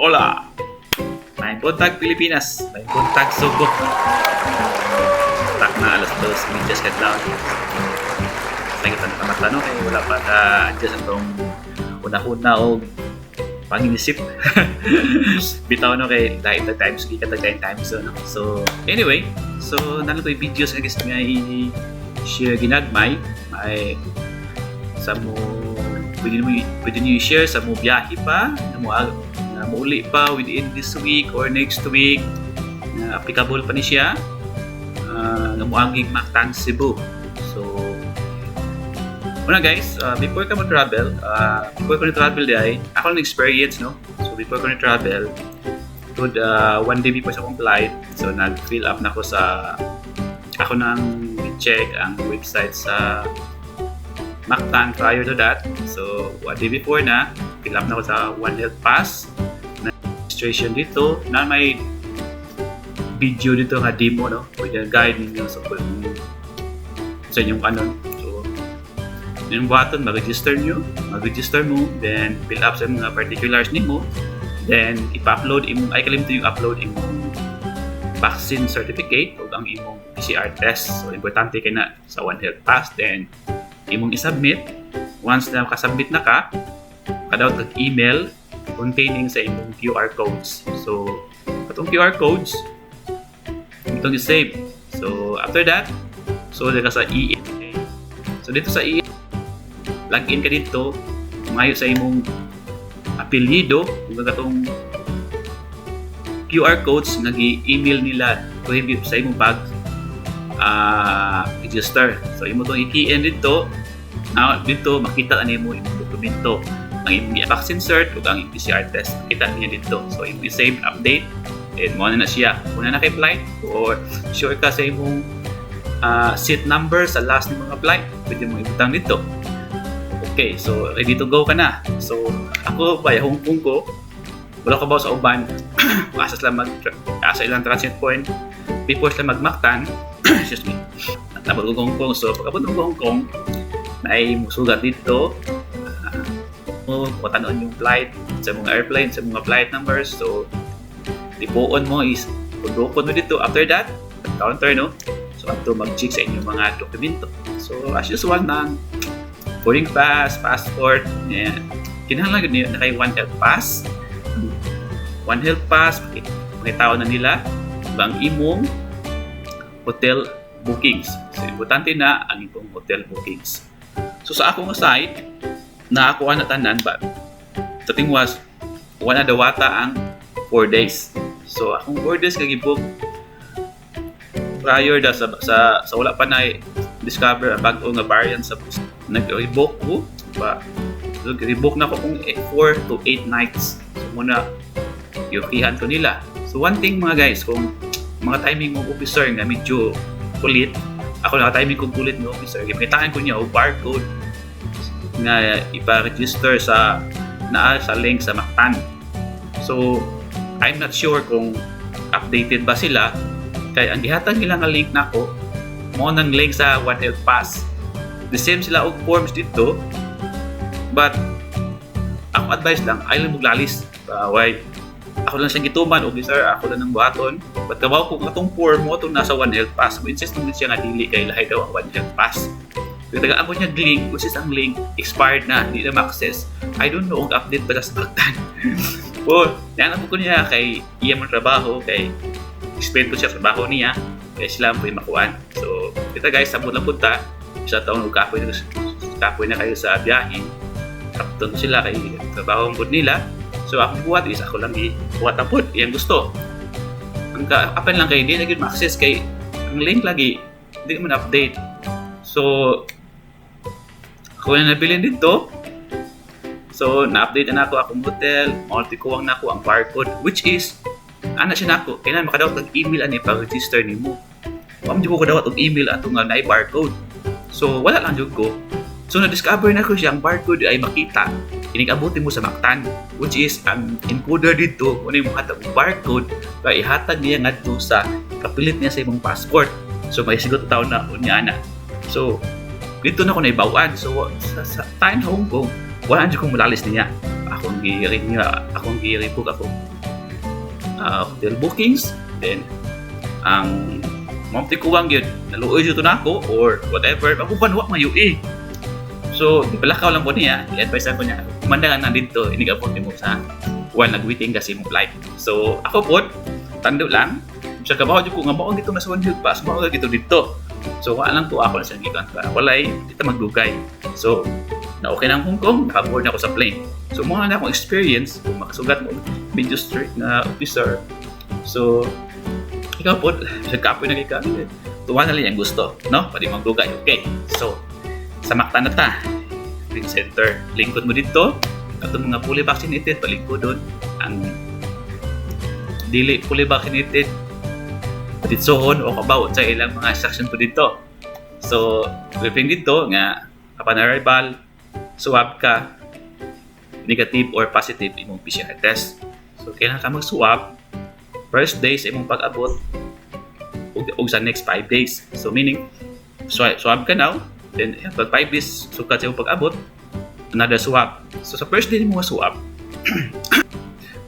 Hola! Maayong buntag, Pilipinas! Maayong buntag, Sugbo! Tak na 2:30 sa kadlawon. Sa kita nakamata, no, kay wala pa ka adjust atong una-una og panginisip. Bitaw, no, kay dahil tag times gikan tag 9 times zone, no? So anyway, so naa ko'y videos nga gusto nga i-share ginagmay ay sa mo pwede niyo i-share sa mo biyahe pa na mo na muuli pa within this week or next week na applicable pa ni siya nga moaging Mactan, Cebu. So una guys, before ka mo travel, before ko ni travel diay, ako lang experience, no. So before ko ni travel, good one day before sa akong flight, so nag-fill up na ko sa ako nang check ang website sa Mactan prior to that. So one day before na, fill up na ko sa One Health Pass na registration dito na may video dito nga demo, no, pwede guide ninyo sa kung sa inyong ano. So yung button mag-register nyo, mag-register mo, then fill up sa mga particulars nimo, then ipa-upload imong, ay kalimto yung upload imong vaccine certificate o ang imong PCR test. So importante kay na sa One Health Pass. Then imong isubmit. Once na makasubmit na ka, kadawat kag email containing sa imong QR codes. So atong QR codes itong i-save. So after that, so ka sa EA. So dito sa EA, login ka dito, mayo sa imong apelyido ug katong QR codes nga gi-email nila prohibit sa imong pag register. So imo tong i-key in dito. Now, dito makita na nimo imong dokumento, ang imong vaccine cert ug ang PCR test. Makita niya dito. So imong i-save, update, then mo na siya. Kung na kay flight or sure ka sa imong seat number sa last ni mga flight, pwede mo ibutang dito. Okay, so ready to go ka na. So ako ba Hong Kong ko, wala ko ba sa uban, asa sila mag asa ilang transit point before sila magmaktan, excuse me, tapos ko Hong Kong. So pag-abot ng Hong Kong, ay musugat dito mo kung yung flight sa mga airplane, sa mga flight numbers. So tipuon mo is pundukon mo dito. After that, counter, no, so ato mag-check sa inyong mga dokumento. So as usual ng boarding pass, passport, yeah. Kinahanglan gyud na kay One Health Pass. One Health Pass, makitaon na nila ang imong hotel bookings. So importante na ang imong hotel bookings. So sa ako nga side, nakakuha na tanan, but the thing was, wala dawata ang 4 days. So akong 4 days kag book prior da sa wala pa na discover ang bag-o nga variant sa nag-rebook ko ba, so rebook na ko kung 4 to 8 nights. So muna yukihan ko nila. So one thing, mga guys, kung mga timing mo officer nga medyo kulit, ako naka timing kong kulit ng officer, gipakitaan ko niya og barcode nga ipa-register sa naa sa link sa Mactan. So I'm not sure kung updated ba sila kay ang gihatag nila nga link nako mo nang link sa One Health Pass. The same sila og forms dito, but ako advice lang ay lang maglalis. Why ako lang siyang gituman og, "Sir, ako lang ng buhaton," but kabaw ko katong form mo itong nasa One Health Pass. Mo insist naman siya nga dili kay lahi daw ang One Health Pass. Kaya taga ako niya link, which is ang link expired na, hindi na ma-access. I don't know kung update ba sa Mactan. Po, yan ko niya kay iya man trabaho, kay explain ko siya trabaho niya, kay sila po yung makuan. So, kita guys, sabot lang punta, isa taon og kapoy na, kapoy na kayo sa biyahe. Kapton sila kay trabaho ang nila. So, akong buhat is ako lang i-buhat ang pud, iyang gusto. Ang ka apan lang kay di na gyud ma-access kay ang link lagi hindi man update. So, ako na nabilin dito. So, na-update na ako akong hotel, multi-kuwang na ako ang barcode, which is, ana siya nako, kailangan makadawat og email ani pag-register nimo. Wa man jud ko kadawat og email ato nga naay barcode. So, wala lang jud ko. So, na-discover na ko siya, ang barcode ay makita. Inig-abuti mo sa Mactan, which is, ang encoder dito, kung ano yung hatag og barcode, kaya ihatag niya ngadto sa kapilit niya sa imong passport. So, may sigot taon na unya ana. So, dito na ko naibawan. So, sa time sa Hong Kong, wala jud kong mulalis niya. Ako Akong gi-renew, akong gi-rebook akong hotel bookings. Then ang mao tikuwang gyud, naluoy jud to nako or whatever, maguban wa mayo eh. So, di palakaw lang ko niya, i-advise ko niya, kumanda na dito, inigabot nimo sa while nag-waiting kasi mong flight. So, ako po, tando lang, sa kabaho jud ko nga mao dito na sa One Health Pass, mao dito dito. So, wala lang to ako na siyang gikan para walay, dito magdugay. So, na okay na ang Hong Kong, nakaboard na ako sa plane. So, mao na akong experience, kung makasugat mo, medyo strict na officer. So, ikaw po, sa kapoy na kay tuwa na lang yung gusto, no? Pwede magdugay. Okay. So, sa Mactan na ta. Ring center. Lingkod mo dito. Atong mga fully vaccinated, palingkod doon. Ang dili fully vaccinated, ditsohon o kabaw sa ilang mga instruction po dito. So, briefing dito nga upon arrival, swab ka, negative or positive imong PCR test. So, kailangan ka mag-swab first day sa imong pag-abot ug sa next 5 days. So, meaning, swab ka now, then pag 5 days sukat sa imong pag-abot, another swab. So, sa first day mo swab,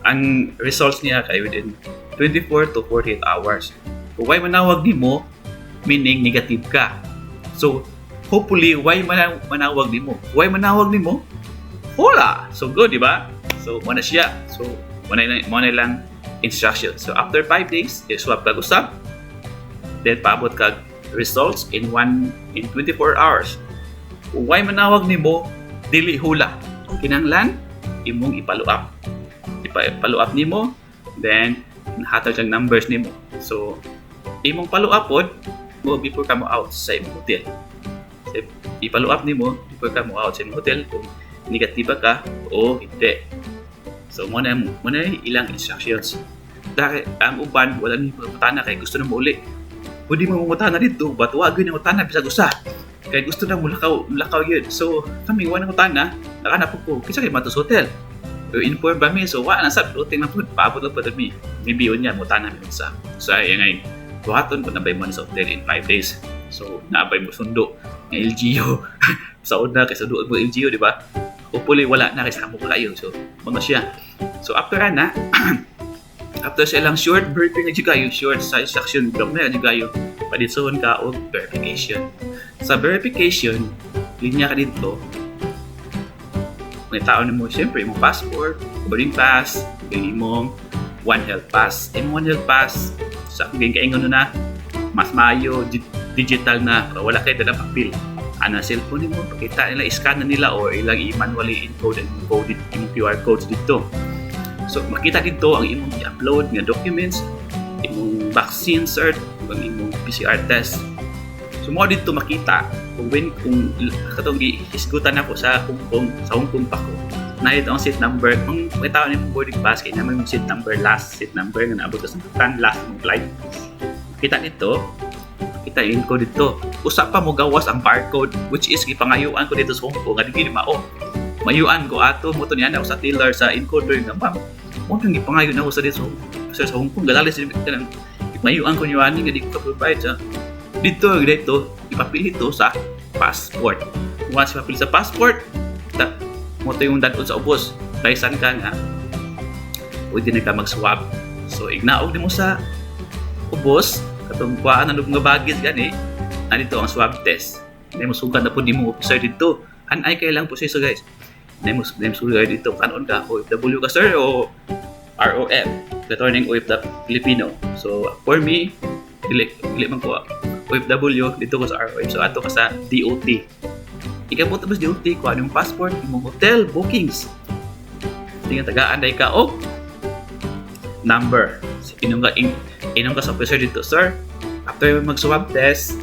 ang results niya kay within 24 to 48 hours. Kung why manawag nimo, meaning negative ka. So, hopefully, why manawag nimo? Why manawag nimo? Wala. So, good, di ba? So, mao na siya. So, mao na lang instruction. So, after 5 days, i-swab kag usab. Then, paabot kag results in 24 hours. Kung why manawag nimo, dili hula. Kinanglan, imong i-follow up. Ipa-follow up nimo, then, hatag siyang numbers nimo. So, imong follow up pod mo before ka mo out sa imong hotel. So, i-follow up nimo before ka mo out sa imong hotel kung negative ka o hindi. So, mao na ilang instructions. Dahil ang uban, wala ni mangutana kay gusto na mo uli. Pwede mo mangutana dito, but wa gyud nangutana bisag usa. Kay gusto na mulakaw, mulakaw yun. So, kami wa nangutana, nakanap ko, kinsa kay mato sa hotel. So, inform ba mi? So, wa na sa floating na pud, paabot lang pud mi. Maybe yun niya, mutana mi unsa. So, ay ngay, buhaton ko nabay mo na sa hotel in 5 days. So, naabay mo sundo nga LGU. Sa una, kay sundo mo LGU, di ba? Hopefully, wala na kay sa mo kayo. So, mga siya. So, after ana, after sa ilang short briefing na kayo, short sa instruction block na kayo, paditsohon ka og verification. Sa verification, linya ka dito, may tao nimo siyempre imong passport, boarding pass, ug imong One Health Pass. Imong One Health Pass, sa akong kaingon na, mas maayo digital na, para wala kay dala papel. Ana cellphone nimo, pakita nila, scan na nila or ilang i-manually encode and encode imong QR codes dito. So makita dito ang imong i-upload nga documents, imong vaccine cert, ug ang imong PCR test. So mo dito makita kung when kung katong gihisgutan ako sa Hong Kong, sa Hong Kong pa ko. Na ito ang seat number. Kung makita ko imong boarding pass kay naman yung seat number, last seat number nga naabot ka sa tan last mong flight. Kita dito, kita yung code dito. Usa pa mo gawas ang barcode, which is gipangayuan ko dito sa Hong Kong nga di mao. Mayuan ko ato mo to niya ako sa teller sa encoder nga, "Ma'am, mo nang gipangayo na ako sa dito sa Hong Kong." Galalis kanang mayuan ko niyo ani nga di ko provide sa dito dito ipapili to sa passport. Once ipapili sa passport, ta, mo to yung dadon sa ubos. Laysan ka nga pwede na ka mag-swab. So ignaog nimo sa ubos katong kuhaan na mga baggage gani, nandito ang swab test. Hindi mo sugad na po di mo officer dito. Hanay kay lang proseso, guys. Hindi mo sugad dito. Kanon ka, OFW ka, sir, o ROF, returning OFW Filipino. So for me, dili, dili man ko OFW, dito ko sa ROF. So ato ka sa DOT. Ikabot ba sa DOT, kuha yung passport, imong hotel bookings. Tingnan tagaan day ka og number. So, inong ka sa officer dito, "Sir, after mag-swab test,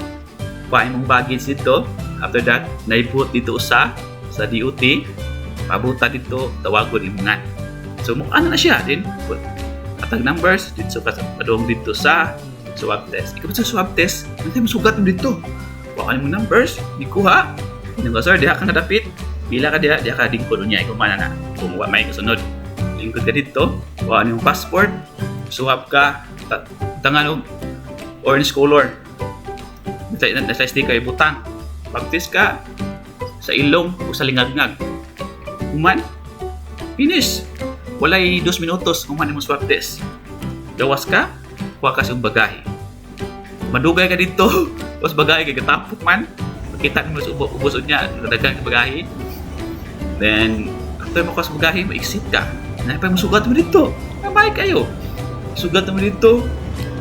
kuha imong baggage dito. After that, naibot dito sa DOT, pabuta dito, tawagon imo nga." So, mo ano na siya din. Atag numbers, dito ka sa padung dito sa swab test. Ikaw sa swab test, hindi mo sugat mo dito. Kuha ka imong numbers, ikuha. Inong ka, "Sir, diha ka nadapit. Pila ka diha, diha ka lingkod niya, ikaw man na. Kung wa may kasunod. Lingkod ka dito, kuha imong passport, swab ka, tangan og orange color. Nasa sticker ibutang. Baptis ka sa ilong o sa lingagngag. Human, Finish. Walay 2 minutos human imong swab test. Gawas ka, kuha ka sa imong bagahe. Madugay ka dito, was bagahe kay gatapok man. Makita nimo sa ubos unya, daghan ka bagahe. Then, after mo sa bagahe, ma-exit ka. Na pa mo sugat mo dito. Kamay kayo. Sugat mo dito.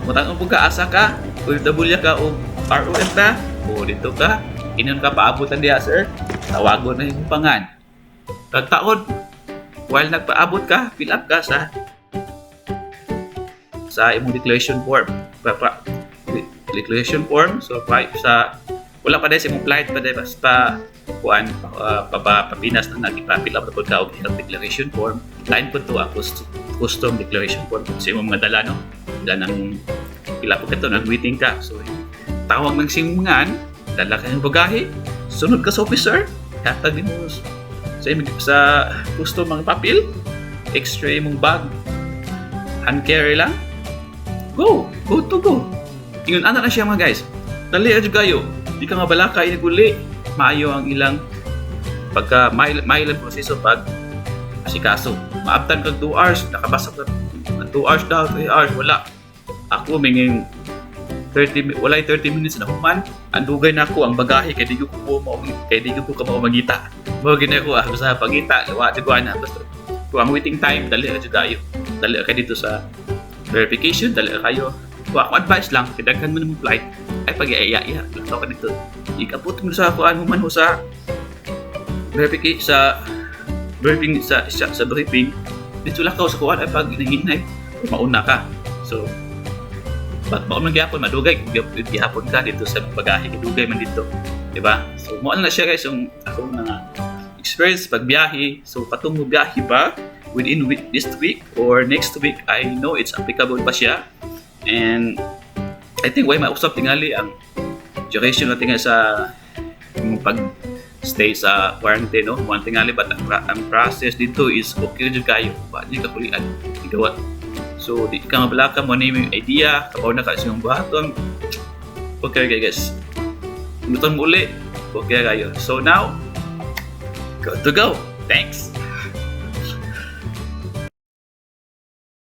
Mutang mo ka, asa ka, OFW ka o ROF ka, o dito ka, inon ka paabotan diha, sir. Tawagon na yung pangan. Pagtaod, while nagpaabot ka, fill up ka sa imong declaration form. Pa, declaration form, so pa, sa wala pa dahil sa imong flight pa dahil pa kuan pa, pa, papinas na nagipa-fill up na pud ka og health declaration form. Lain pud to ang custom declaration form sa imong mga dala, no? Dala ng pila po kato nag-waiting ka. So tawag ng simungan, dala ka ng bagahe, sunod ka sa officer, hatag nimo sa custom mga papel, x-ray imong bag, hand carry lang, go, go to go. Ingon ana na siya, mga guys. Dali ra jud kayo. Di ka nga balaka iniguli. Maayo ang ilang pagka may may ilang proseso pag asikaso. Maabtan kag 2 hours, nakabasa ka 2 hours daw, 3 hours, wala. Ako mingin 30 walay 30 minutes na human. Ang dugay na ako ang bagahe kay di ko kamo mangita. Mo gina ko ah, basta pangita, wa di ko ana basta. Kung ang waiting time dali ra jud kayo. Dali ra kay dito sa verification, dali ra kayo. Kung ako advice lang, kay daghan mo ng flight, ay pag iya iya lakaw ka dito. Ikabot mo sa kuan human ho sa verification sa briefing sa briefing dito, lakaw sa kuan ay pag hinahinay mauna ka. So but mao man gyapon madugay gihapon ka dito sa bagahe kay dugay man dito, di ba? So mo na siya, guys, yung ako na experience pagbiyahe. So katong mo biyahe pa within week, this week or next week, I know it's applicable pa siya and I think way mausap tingali ang duration na tingali sa yung pag stay sa quarantine, no? One tingali, but ang process dito is okay jud kayo ba di ka kulian igawat. So di ka mabalaka mo na yung idea kabaw na ka sa iyong buhaton. Okay guys, Lutan mo uli, okay kayo. So now, good to go. Thanks.